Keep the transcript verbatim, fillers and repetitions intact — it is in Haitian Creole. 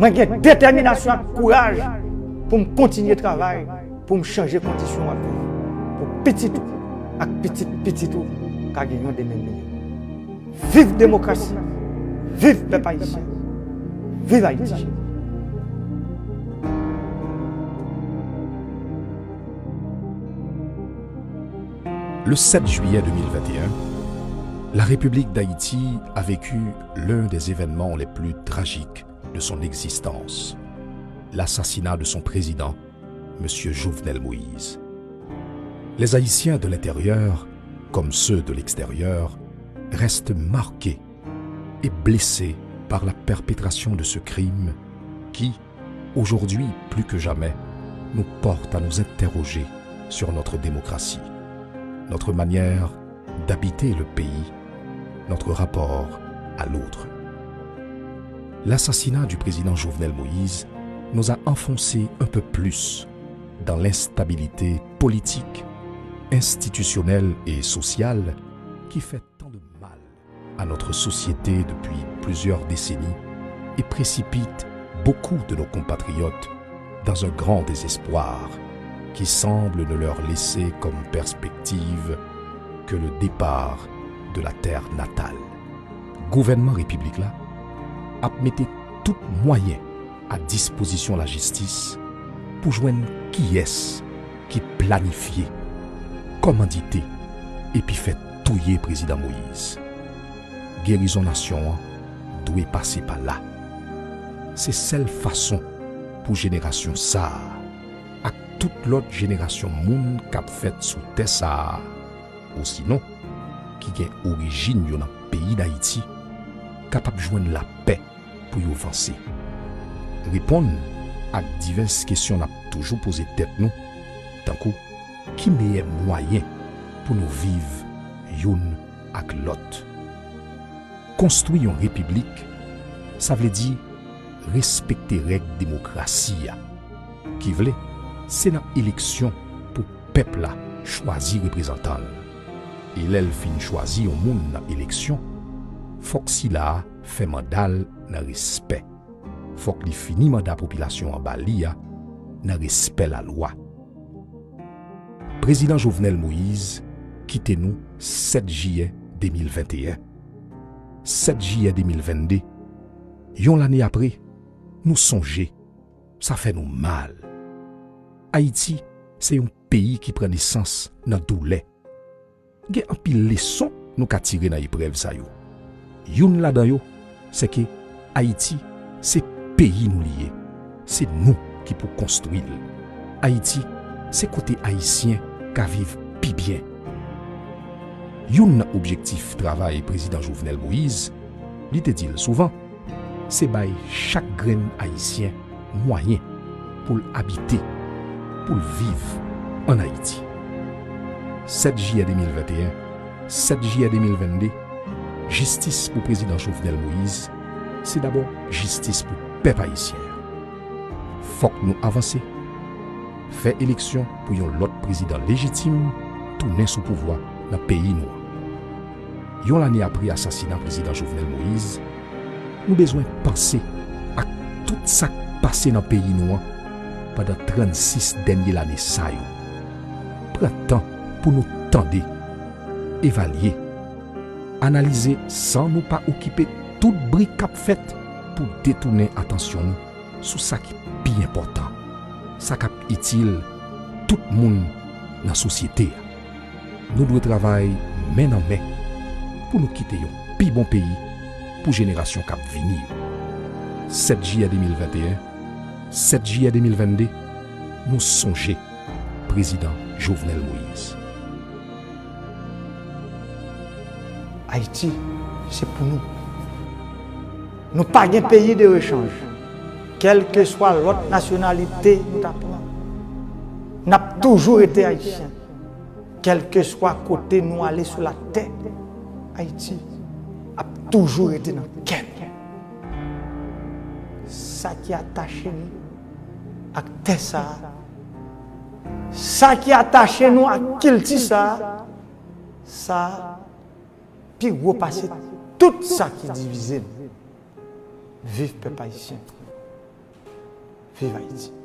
Mwen gen detèminasyon ak kouraj pou m kontinye travay, pou m chanje kondisyon w ap viv, pou pitit ou ak pitit pitit ou ka gen yon demen miyò. Viv demokrasi, viv pèp ayisyen, viv Ayiti. Le sept juillet deux mille vingt et un, la République d'Haïti a vécu l'un des événements les plus tragiques de son existence, l'assassinat de son président, M. Jovenel Moïse. Les Haïtiens de l'intérieur, comme ceux de l'extérieur, restent marqués et blessés par la perpétration de ce crime qui, aujourd'hui plus que jamais, nous porte à nous interroger sur notre démocratie, notre manière d'habiter le pays, notre rapport à l'autre. L'assassinat du président Jovenel Moïse nous a enfoncés un peu plus dans l'instabilité politique, institutionnelle et sociale qui fait tant de mal à notre société depuis plusieurs décennies et précipite beaucoup de nos compatriotes dans un grand désespoir qui semble ne leur laisser comme perspective que le départ de la terre natale. Gouvènman repiblik la ap mete tout mwayen a dispozisyon lajistis pou jwenn kiyès ki planifye, kòmandite epi fè touye Prezidan Moyiz. Gerizon nasyon an dwe pase pa la. Se sèl fason pou jenerasyon sa a ak tout lòt jenerasyon moun k ap fèt sou tè sa a, osinon ki gen orijin yo nan peyi Dayiti, kapab jwenn lapè pou yo vanse. Reponn ak divès kesyon n ap toujou poze tèt nou, tankou, ki meyè mwayen pou nou viv youn ak lòt? Konstwi yon repiblik, sa vle di respekte règ demokrasi a, ki vle se nan eleksyon pou pèp la chwazi reprezantan l. E lè l fin chwazi yon moun nan eleksyon, fòk sila a fè manda l nan respè. Fòk li fini manda popilasyon an ba li a nan respè lalwa. Prezidan Jovenel Moïse kite nou sèt jiyè de mil venteyen. Sèt jiyè de mil vennde, yon lane apre, nou sonje, sa fè nou mal. Ayiti se yon peyi ki pran nesans nan doulè. Gen anpil leson nou ka tire nan eprèv sa yo. Youn ladan yo, se ke Ayiti se peyi nou li ye. Se nou ki pou konstwi l. Ayiti se kote Ayisyen ka viv pi byen. Youn nan objektif travay Prezidan Jovenel Moïse, li te di l souvan, se bay chak grenn Ayisyen mwayen pou l abite, pou l viv ann Ayiti. Sèt jiyè de mil venteyen, sèt jiyè de mil vennde, jistis pou Prezidan Jovenel Moïse, se dabò jistis pou pèp ayisyen an. Fòk nou avanse, fè eleksyon pou yon lòt prezidan lejitim tounen sou pouvwa nan peyi nou an. Yon lane apre asasina Prezidan Jovenel Moïse, nou bezwen panse ak tout sa k pase nan peyi nou an pandan trannsis dènye lane sa yo. Pran tan pou nou tande, evalye, analize san nou pa okipe tout bri k ap fèt pou detounen atansyon nou sou sa ki pi enpòtan, sa k ap itil tout moun nan sosyete a. Nou dwe travay men nan men pou nou kite yon pi bon peyi pou jenerasyon k ap vini yo. Sèt jiyè de mil venteyen, sèt jiyè de mil vennde, nou sonje Prezidan Jovenel Moïse. Ayiti, se pou nou. Nou pa gen peyi de rechanj. Kèlkeswa lòt nasyonalite nou ta pran, n ap toujou rete Ayisyen. Kèlkeswa kote nou ale sou latè, Ayiti ap toujou rete nan kè nou. Sa ki atache nou ak tè sa a, sa ki atache nou ak kilti sa a, sa pi wo pase tout sa ki divize nou. Viv pèp ayisyen! Viv Ayiti.